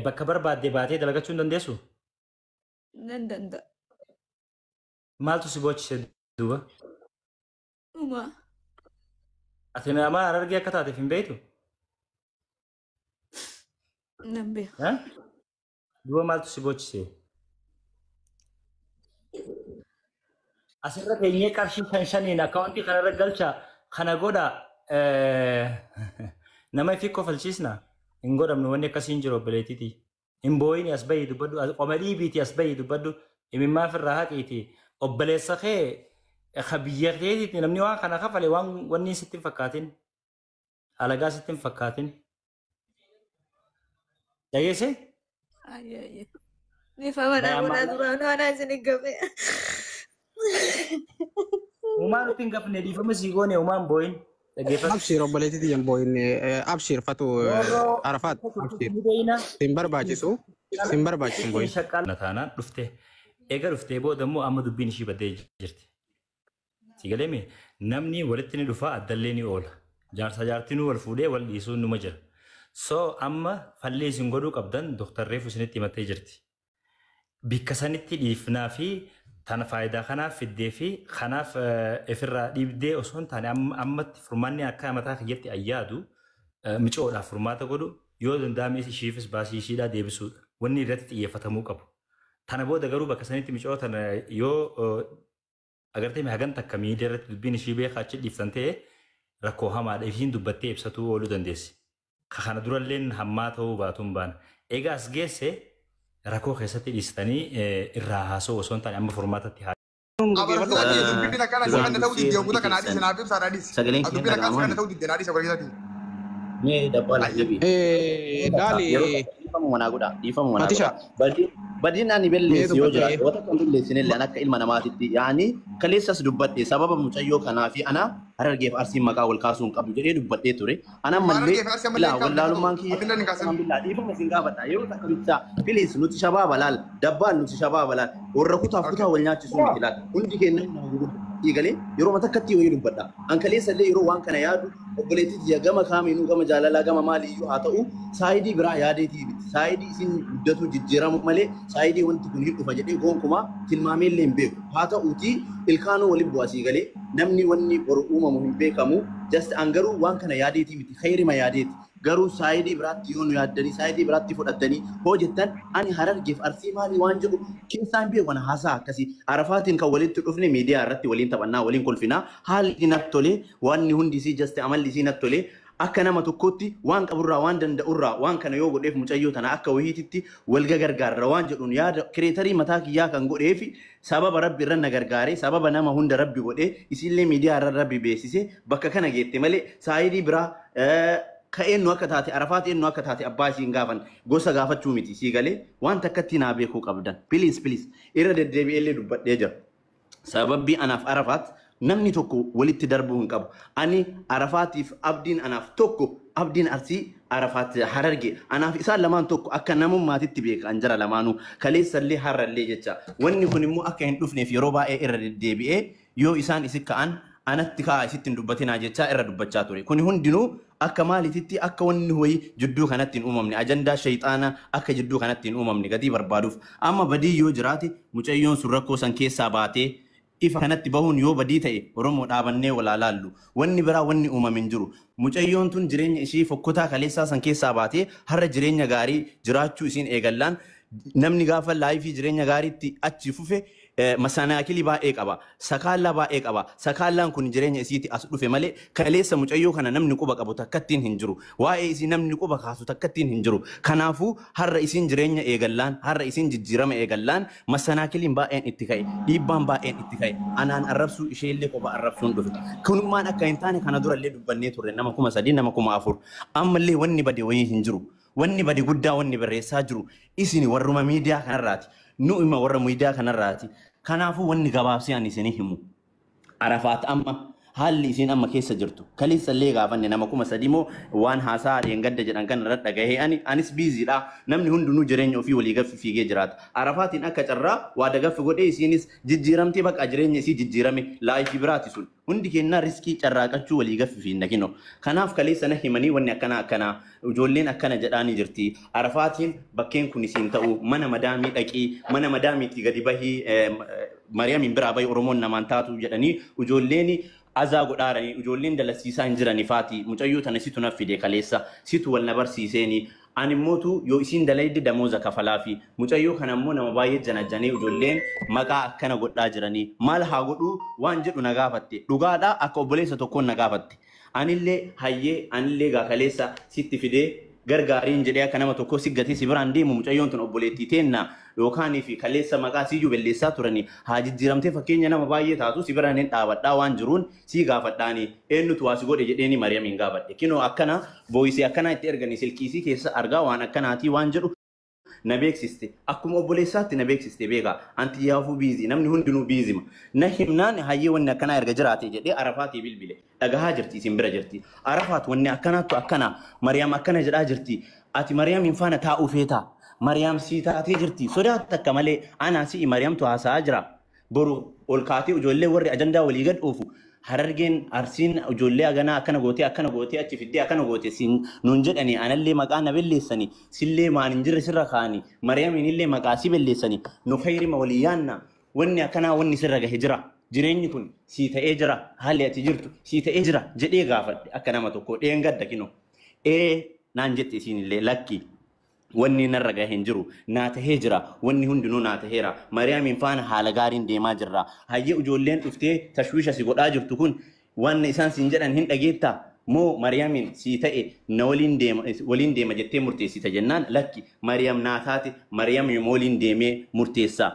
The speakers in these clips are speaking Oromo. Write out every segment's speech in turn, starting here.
Bakka barbaadde baatee dalagachuu hin dandeessu? Nan danda'a. Maaltu si boochise duuba? Uma. Ati nama Harargee akka taateef hin beektu? Nan beeka. Duuba maaltu si boochise? Asirra teenyee qarshii 5-5 akkaawuntii kanarra galcha kana godha nama ifi kofalchiisna hin godhamnu wanni akkasii hin jiru obboleettiiti. Hin boo'ini as bahii dubbadhu qoma dhiibiiti as bahii dubbadhu imimmaa ofirraa haqiiti obboleessa kee ka biyya keetiiti namni waan kana kafale waan wanni sitti hin fakkaatin alagaa sitti hin fakkaatin. Dhageesse? Ayyee. Ni fama naa duraan waan isin hin gafe. Uumaan nuti hin gafne dhiifama sii goone uumaan boo'in. Abshir obboleettiiti hin boo'in abshir fatu Arafaat abshir. Sin barbaachisu sin barbaachisu hin boo'in. Taanaan dhufte eega dhuftee booda immoo amma dubbiin ishii baddee jirti. Si galee namni walitti ni dhufa addallee ni oola. Jaarsa jaartinuu wal fuudhee wal dhiisuun numa jira. So amma falli isin godhuu qabdan Dooktar Reefu isinitti himattee jirti. Bikka sanitti dhiifnaa fi tana faayidaa kanaaf fiddee fi kanaaf ofirraa dhiibdee osoo hin taane ammatti furmaanni akka mataa kiyyatti ayyaadu micoodhaaf furmaata godhu yoo danda'ame ishiifis baasii ishiidhaa deebisuudha. Wanni irratti xiyyeeffatamuu qabu. Tana booda garuu bakka sanitti micoo tana yoo agartee hagan takka miidiyaa irratti dubbiin ishii beekaa achi dhiiftan ta'e rakkoo hamaadha. Ishiin dubbattee ibsatuu ooluu dandeessi. Kana duralleen hammaa ta'uu baatuun baana. Egaa as geesse rakkoo keessatti dhiistanii irraa haasa'u osoo hin taane amma furmaatatti haa. Daali. Dhiifama manaa godha. Badiin ani balleessi yoo jiraate wanta kan balleessinellee akka ilma namaatitti yaani kaleessas dubbadhe sababa mucayyoo kanaa fi ana Harargeef Arsiin maqaa wal kaasuu hin qabdu jedhee dubbadhee ture. Ana mallee wallaalummaan kiyya dhiifama isin gaafadha yeroo takka bittaa please nuti shabaaba laal dabbaan nuti shabaaba laal warra kutaaf kutaa wal nyaachisuu miti laal hundi keenya galee yeroo takkatti wayii dubbadha. An kaleessallee yeroo waan kana yaadu obboleettii gama kaamiinuu gama jaalalaa gama maaliyyuu haa ta'u saayidii biraa yaadeetii miti. Saayidii isin guddatu jijjiiramu malee saayidii wanti kun hin dhufa jedhee gonkumaa tilmaameellee hin beeku. Haa ta'uutii ilkaanuu waliin bu'asii galee namni wanni boru uumamu hin beekamu. Just an garuu waan kana yaadeetii miti khayrima yaadeeti. Garuu saayidii biraatti yoo nu yaaddanii saayidii biraatti fudhattanii hoo jettan ani Harargeef Arsii maalii waan jedhu keessaan beeku kana haasaa akkasii Arafaatiin kan walitti dhufne miidiyaa irratti waliin taphannaa waliin kolfinaa haalli natti tolee wanni hundi isii jaste amalli isii natti tolee akka nama tokkotti waan qaburraa waan danda'urraa waan kana yoo godheef mucayyoo tana akka wayiititti wal gargaarra waan jedhuun yaada kireetarii mataa kiyyaa kan godheef sababa rabbi irra na gargaaree sababa nama hunda rabbi godhee isiillee miidiyaa irra rabbi beeksise bakka kana geette malee saayidii biraa ka eenyu akka taate Arafaat eenyu akka taate abbaa isiin gaafan gosa gaafachuu miti sii galee waan takkatti naa beekuu qabdan please please irra deddeebi'eellee dubbadhee jira. Sababbii anaaf Arafaat namni tokko walitti darbuu hin qabu. Ani Arafaatiif abdiin anaaf tokko abdiin Arsii Arafaat Hararge anaaf isaan lamaan tokko akka namummaatitti beekan jira lamaanuu kaleessallee har'allee jecha. Wanni kun immoo akka hin dhufneef yeroo baay'ee irra deddeebi'ee yoo isaan isi ka'an anatti ka'a isitti hin dubbatinaa jechaa irra dubbachaa ture. Kuni hundinuu akka maaliititti akka wanni wayii jidduu kanatti hin uumamne ajandaa shayxaanaa akka jidduu kanatti hin uumamne gatii barbaaduuf amma badii yoo jiraate mucayyoon sun rakkoo san keessaa baatee ifa kanatti bahuun yoo badii ta'e Oromoo dhaabannee walaa laallu wanni biraa wanni uumame hin jiru mucayyoon tun jireenya ishii fokkotaa kaleessaa san keessaa baatee har'a jireenya gaarii jiraachuu isiin eegallaan namni gaafa laayifii jireenya gaariitti achi fufe masanaakilii baay'ee qaba sakaallaa baay'ee qaba sakaallaan kun jireenya isiitti as dhufe malee kaleessa mucayyoo kana namni quba qabu takkattiin hin jiru waa'ee isii namni quba kaasu takkattiin hin jiru kanaafuu har'a isiin jireenya eegallaan har'a isiin jijjiirama eegallaan masanaakiliin baay'een itti ka'e dhiibbaan baay'een itti ka'e anaan arrabsuu isheellee qofa arrabsuun dhufe kunummaan akka hin taane kana durallee dubbannee turre nama 3000 nama 4000 ammallee wanni bade wayii hin jiru. Wanni bade guddaa wanni barreessaa jiru isin warruma miidiyaa kanarraati nu ima warra miidiyaa kanarraati kanaafuu wanni gabaabsee ani isinii himu Arafaat amma Haalli isiin amma keessa jirtu kaleessallee gaafanne nama 3000 moo waan haasaa dheengadda jedhan kan irra dhagahee anis biiziidha. Namni hundinuu jireenya ofii walii gaffi fiigee jiraata. Arafaatiin akka carraa waa dagaffi godhee isiinis jijjiiramtee bakka jireenya isii jijjiirame laayifii biraati sun. Hundi kennaa riskii carraaqachuu walii gaffi fiinna kinoo. Kanaaf kaleessa na himanii wanni akkana akkanaa ijoolleen akkana jedhaanii jirti. Arafaatiin bakkeen kun isiin ta'u mana madaamii dhaqii mana madaamiitti gadi bahii Mariyaamiin biraa bahi Oromoon namaan taatu jedhanii ijoolleen azaa godhaaranii ijoolleen dalasiisaa hin jirani faati mucayyoo tana situ na fide kaleessa situ wal na barsiiseeni ani immootu yoo isiin dalayde damooza kafalaa fi mucayyoo kana immoo nama baay'ee janajjanee ijoolleen maqaa akkana godhaa jiranii maal haa godhuu waan jedhu na gaafatte dhugaadhaa akka obboleessa tokkoon na gaafatte anillee hayyee anillee gaa kaleessa sitti fidee gargaariin jedhee akka nama tokko siggatee si biraan deemu mucayyoon tun obboleettii teenna yookaan fi kaleessa maqaa siyyuu belleessaa turanii haa jijjiiramtee fakkeenya nama baay'ee taatu si biraan hin dhaabadhaa waan jiruun si gaafadhaanii eenyutu waa si godhe jedheeni Mariyaamiin gaafadhe. Kinoo akkana booyisee akkana itti erganii silkiisii keessa argaa waan akkanaatii waan jedhu na beeksiste akkuma obboleessaatti na beeksiste beekaa anti yaafuu biizii namni hundinuu biizima na himnaan hayyee wanni akkanaa erga jiraate jedhee Arafaatii bilbile dhagahaa jirti isin bira jirti Arafaat wanni akkanaattu akkana Mariyaam akkana jedhaa jirti ati Mariyaam hin faana taa'uu feetaa Mariyaam sii taatee jirti sodaatti akka malee anaa si'i Mariyaamtu haasa'aa jira boru ol kaatee ijoollee warri ajandaa walii gad oofu Harargeen Arsiin ijoollee haganaa akkana gootee achi fiddee akkana gootee siin nuun jedhanii anallee maqaa na belleessanii sillee maan hin jirre sirra kaa'anii Mariyaamiin illee maqaa si belleessanii nu fayrima walii yaanna wanni akkanaa wanni sirra gahe jira jireenyi kun sii ta'ee jira haalli ati jirtu sii ta'ee jira jedhee gaafadhe akka nama tokko dheengadda kinoo ee naan jette isiin illee lakki wanni narra gahe hin jiru naa tahee jira wanni hundinuu naa taheera Mariyaamiin faana haala gaariin deemaa jirra hayyee ijoolleen dhuftee tashwiisha si godhaa jirtu kun wanni isaan siin jedhan hin dhageettaa moo Mariyaamiin sii ta'e na waliin deema jettee murteessita jennaan lakki Mariyaam naa taate Mariyaam waliin deemee murteessaa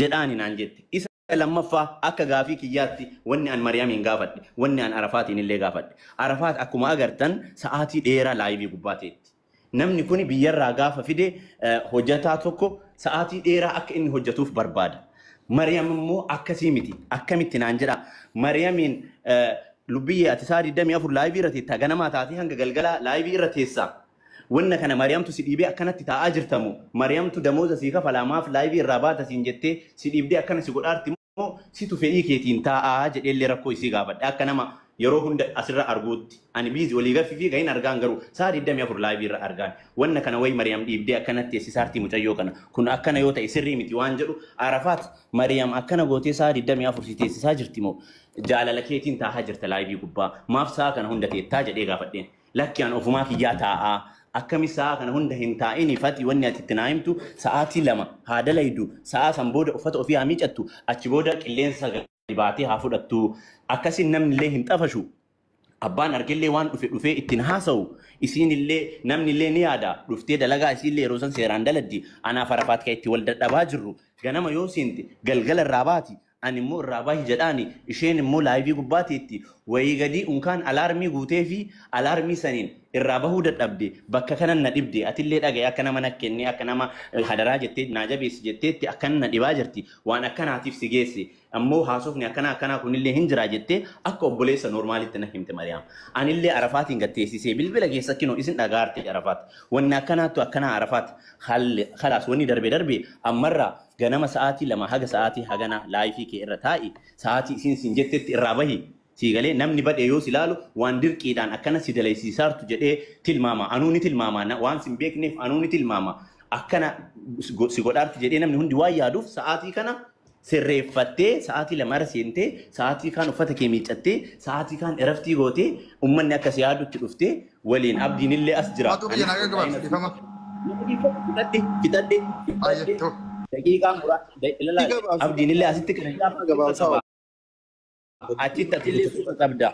jedhaani naan jette. Isa lammaffaa akka gaafii kiyyaatti wanni an Mariyaamiin gaafadhe wanni an Arafaatiin illee gaafadhe. Arafaat akkuma agartan sa'aatii dheeraa laayivii gubbaa teetti. Namni kun biyyarraa gaafa fide hojjetaa tokko sa'aatii dheeraa akka inni hojjetuuf barbaada. Mariyaam immoo akkasii miti. Akkamitti naan jedha. Mariyaamiin lubbiyyee ati sa'a 24 laayivii irra teetta ganamaa taatee hanga galgalaa laayivii irra teessa. Wanna kana Mariyaamtu si dhiibee akkanatti taa'aa jirtamu. Mariyaamtu damooza sii kafalaa maaf laayivii irraa baata siin jettee si dhiibdee akkana si godhaarti immoo situ fedhii keetiin taa'aa jedheellee rakkoo isii gaafadhe. Akka nama yeroo hunda asirra arguutti ani biizi walii gaffii fi gahin argaan garuu sa'a 24 laayivii irra argaan wanna kana wayi Mariyaam dhiibdee akkanatti teessisaartii mucayyoo kana kun akkana yoo ta'e sirrii miti waan jedhu Arafaat Mariyaam akkana gootee sa'a 24 si teessisaa jirti moo jaalala keetiin taa'aa jirta laayivii gubbaa maaf sa'a kana hunda teettaa jedhee gaafadheen lakki an ofumaa kiyyaa taa'aa akkami sa'a kana hunda hin taa'in ifati wanni ati itti naa himtu sa'aatii 2 haa dalaydu sa'a san booda uffata ofii haa miicattu achi booda qilleensa gadi baatee haa fudhattu akkasiin namni illee hin xafashu abbaan argellee waan dhufe dhufee ittiin haasa'u isiin illee namni illee ni yaada dhuftee dalagaa isiin illee yeroo san seeraan daladdi anaaf Arafaat kan itti wal dadhabaa jirru ganama yoo seente galgala irraa baati ani immoo irraa bahi jedhaani isheen immoo laayivii gubbaa teetti wayii gadii unkaan alaarmii guutee fi alaarmii saniin irraa bahuu dadhabde bakka kanan na dhibde atillee dhagaye akka nama na kennee akka nama hadaraa jettee naa jabeessi jetteetti akkana na dhibaa jirti waan akkanaatiif si geesse ammoo haasofni akkanaa akkanaa kunillee hin jiraa jettee akka obboleessa noormaalitti na himte Mariyaam. Anillee Arafaatiin gatteessisee bilbila keessa kinoo isin dhagaarte Arafaat. Wanni akkanaattu akkanaa Arafaat khalaas wanni darbe darbe ammarraa ganama sa'aatii 2 haga sa'aatii hagana laayifii kee irra taa'i sa'aatii isin siin jettetti irraa bahi. Siigalee namni badhe yoo si ilaalu waan dirqiidhaan akkana si dalaysiisaartu jedhee tilmaama. Anuu ni tilmaama waan sin beekneef anuu ni tilmaama. Akkana si godhaarti jedhee namni hundi waan yaaduuf sa'aatii kana sirreeffattee sa'aatii 2 irra seentee sa'aatii kaan uffata kee miiccattee sa'aatii kaan iraftii gootee uummanni akka si yaadutti dhuftee waliin abdiin illee as jira. Fixadhe daqiiqaa muraasa abdiin illee asitti kan gabaabsaa achitti atillee suuqa qabda.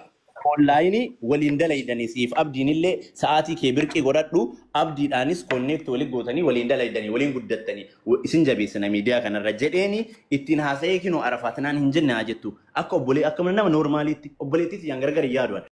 Onlaayinii waliin dalaydanii siif abdiin illee sa'aatii kee birqii godhadhu abdiidhaanis konneekti waliin gootanii waliin dalaydanii waliin guddattanii isin jabeessina miidiyaa kanarra jedheeni ittiin haasa'ee kinoo Arafaatinaan hin jenne haa jettu akka obbolee akka nama noormaaliitti obboleettiitti yaan gargar yaaduan.